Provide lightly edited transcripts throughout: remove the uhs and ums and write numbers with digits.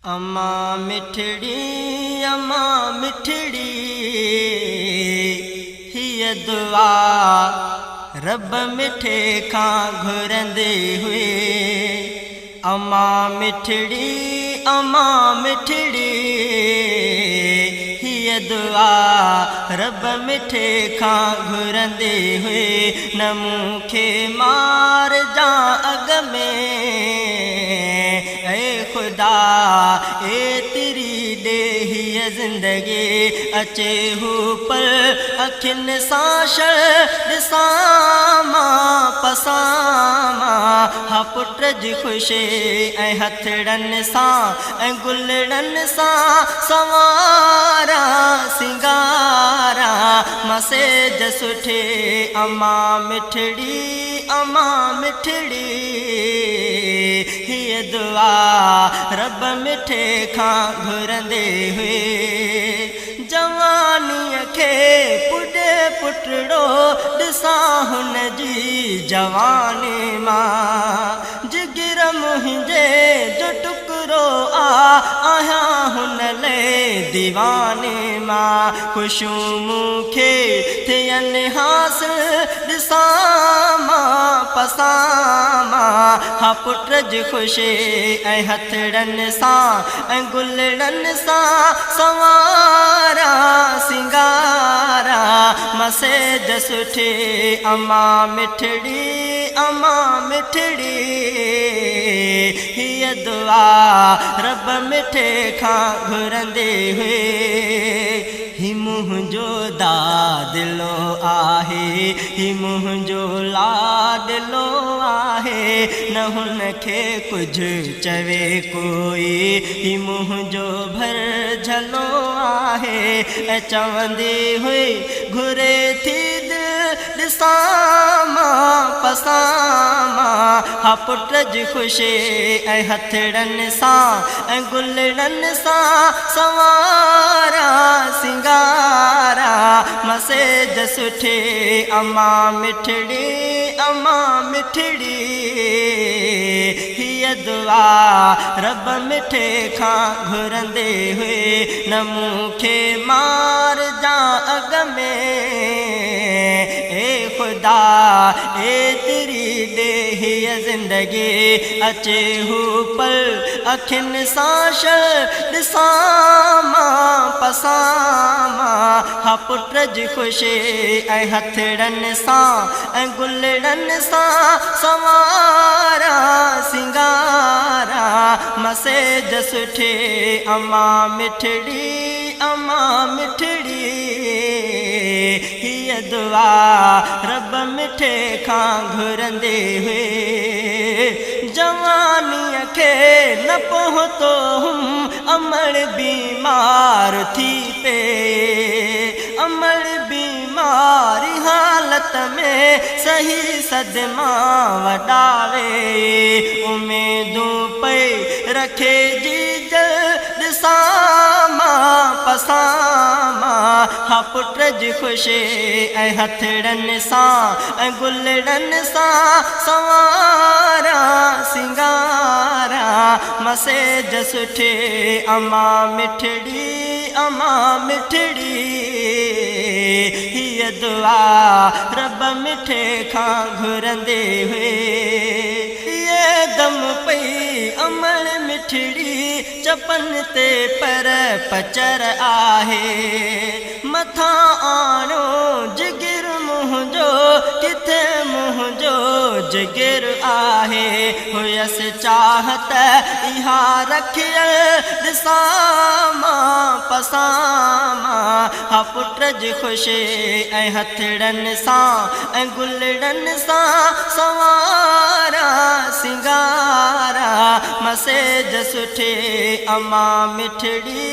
امان مٺڙي امان مٺڙي هيء دعا رب مٺي کان گهرندي هئي امان مٺڙي امان مٺڙي هيء دعا رب مٺي کان گهرندي هئي نه مون کي مارجان اڳ ۾. اي خدا ايتري ڏي هيء زندگي اچي هو پل اکين سان شل ڏسان مان پسان مان ها پٽ جي خوشي ۽ هٿڙن سان ۽ گلڙن سان سنواران سينگاران مان سيج سٺي امان مٺڙي امان مٺڙي. هيء دعا رب مٺي کان گهرندي هئي. جوانيء کي پڄي پٽڙو ڏسان هن جي جواني مان. جگر منهنجي جو ٽڪرو آ آهيان هن لئه ديواني مان. خوشيون مون کي ٿين حاصل ڏسان مان پسان مان ها پٽ جي خوشي ۽ هٿڙن سان ۽ گلڙن سان سنواران سينگاران مان سيج سٺي امان مٺڙي امان مٺڙي هيء دعا رب مٺي کان گهرندي هئي. هي منهنجو دادلو آهي، هي منهنجو لاڏلو آهي، نه هن کي ڪجهه چوي ڪوئي، هي منهنجو ڀرجهلو آهي. ۽ چوندي هئي، گهري ٿي دل ڏسان مان پسان مان ها پٽ جي خوشي ۽ هٿڙن سان ۽ گلڙن سان سنواران سينگاران مان سيج سٺي امان مٺڙي امان مٺڙي هيء دعا رب مٺي کان گهرندي هئي نه مون کي مارجان اڳ ۾. اي خدا ايتري ڏي هيء زندگي اچي هو پل اکين سان شل ڏسان مان پسان مان ها پٽ جي خوشي ۽ هٿڙن سان ۽ گلڙن سان سنواران سينگاران مان سيج سٺي امان مٺڙي امان مٺڙي هيء دعا رب مٺي کان گهرندي هئي. جوانيء کي نه پهتو هئم، امڙ بيمار ٿي پيئي. امڙ بيماري حالت ۾ سهي صدما وڏا ويئي. اميدون پئي رکي جيجل ڏسان مان پسان مان ها پٽ جي خوشي ۽ هٿڙن سان ۽ گلڙن سان سنواران سينگاران مان سيج سٺي امان مٺڙي امان مٺڙي هيء دعا رب مٺي کان گهرندي هئي. هيء دم پئي امڙ مٺڙي چپن تي پر پچر آهي. مٿان آڻيو جگر منهنجو ڪٿي منهنجو جگر آهي. هيس چاهت اها رکيل ڏسان مان پسان مان ها پٽ جي خوشي ۽ هٿڙن سان ۽ گلڙن سان سنواران سينگاران مان سيج سٺي امان مٺڙي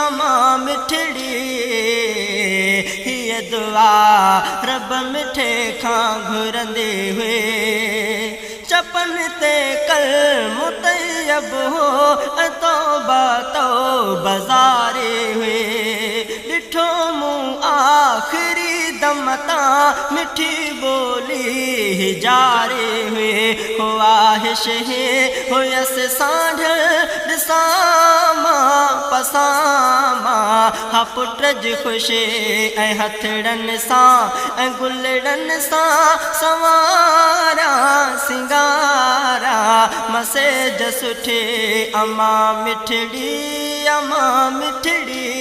امان مٺڙي هيء دعا رب مٺي کان گهرندي هئي. چپن تي ڪلمو طيب هو ۽ توبه توبه زاري هئي. ڏٺو مون آخري دم تان مٺي ٻولي هي جاري هئي. خواهش هي هيس سانڍيل ڏسان. پسان مان ها پٽ جي خوشي ۽ هٿڙن سان ۽ گلڙن سان سنواريان سينگاريان مسيج سٺي امان مٺڙي امان مٺڙي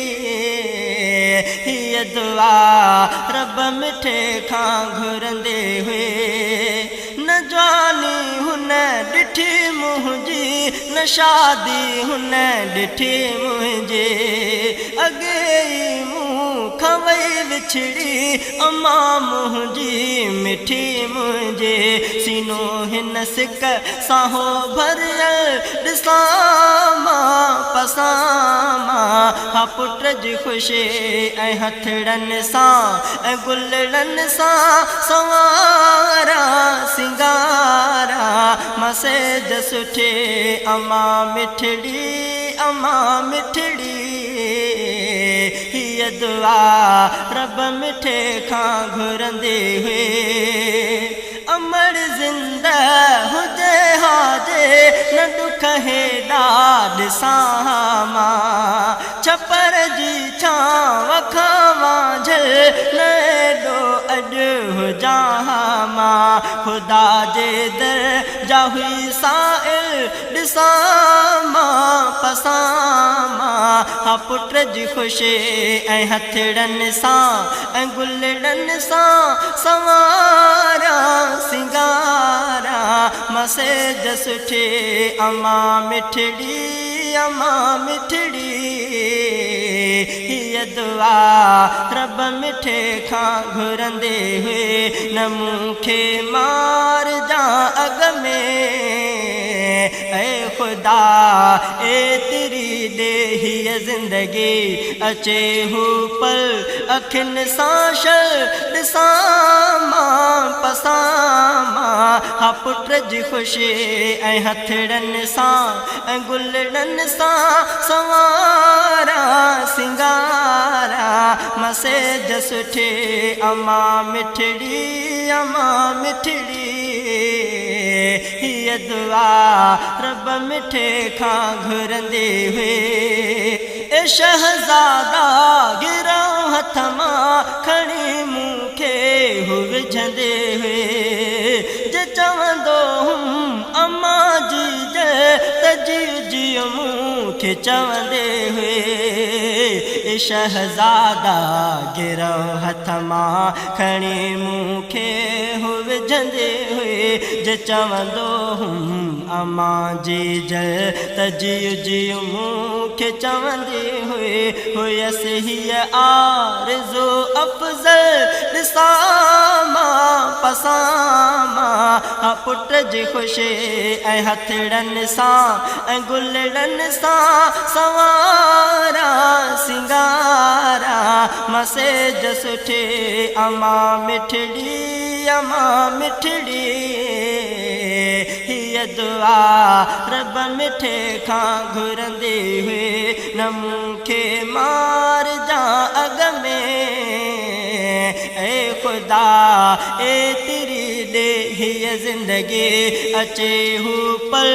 هيء دعا رب مٺي کان گهرندي هئي. نه جواني هن ڏٺي منهنجي، نه شادي هن ڏٺي منهنجي. اڳي ئي مون کان وئي وڇڙي، امان منهنجي مٺي منهنجي. سينو هن سڪ سان هو ڀريل، ڏسان مان پسان مان. ها پٽ جي خوشي ۽ هٿڙن سان ۽ گلڙن سان سنواريان سينگاريان مسيج سٺي امان مٺڙي امان مٺڙي هيء دعا رب مٺي کان گهرندي هئي. امڙ زنده هجي ها جي نه ڏک هيڏا ڏسان ها مان ڇپر جي ڇانو کان وانجهيل نه ايڏو اڄ هجان ها مان خدا جي در جا هئي سائل ڏسان مان پسان مان ها پٽ جي خوشي ۽ هٿڙن سان ۽ گلڙن سان سنواريان سينگاريان مسيج سٺي امان مٺڙي امان مٺڙي هيء دعا رب مٺي کان گهرندي هئي نه مون کي مارجان اڳ ۾. اي خدا ايتري ڏي هيء زندگي اچي هو پل اکين سان شل ڏسان مان پسان مان ها پٽ جي خوشي ۽ هٿڙن سان ۽ گلڙن سان سنواريان سينگاريان مسيج سٺي امان مٺڙي امان مٺڙي هيء دعا رب مٺي کان گهرندي هئي. اي شهزادا گرئون هٿ مان کڻي مون کي هو وجهندي هئي. جي چوندو هئم امان جي جي ته جيء جيء مون کي چوندي هئي. اي شهزادا گرئون هٿ مان کڻي مون کي هو وجهندي هئي، جي چوندو هئم امان جيجل ته جيء جيء مون کي چوندي هئي، هيس هيء آرزو افضل ڏسان مان پسان مان ها پٽ جي خوشي ۽ هٿڙن سان ۽ گلڙن سان سنواريان سينگاريان مسيج سٺي امان مٺڙي امان مٺڙي هيء دعا رب مٺي کان گهرندي هئي نه مون کي مارجان اڳ ۾ اي خدا ايتري ڏي هيء زندگي اچي هو پل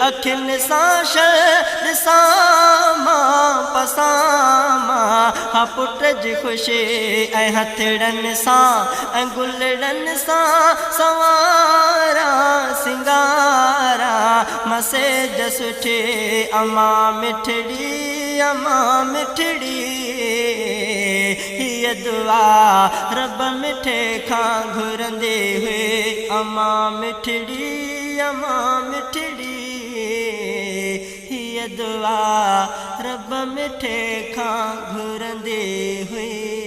اکين سان شل ڏسان مان پسان مان ها پٽ جي خوشي ۽ هٿڙن سان ۽ گلڙن سان سنواريان سينگاريان مسيج سٺي امان مٺڙي امان مٺڙي هيء دعا رب مٺي کان گهرندي هئي امان مٺڙي امان مٺڙي. هيء دعا رب مٺي کان گهرندي هئي.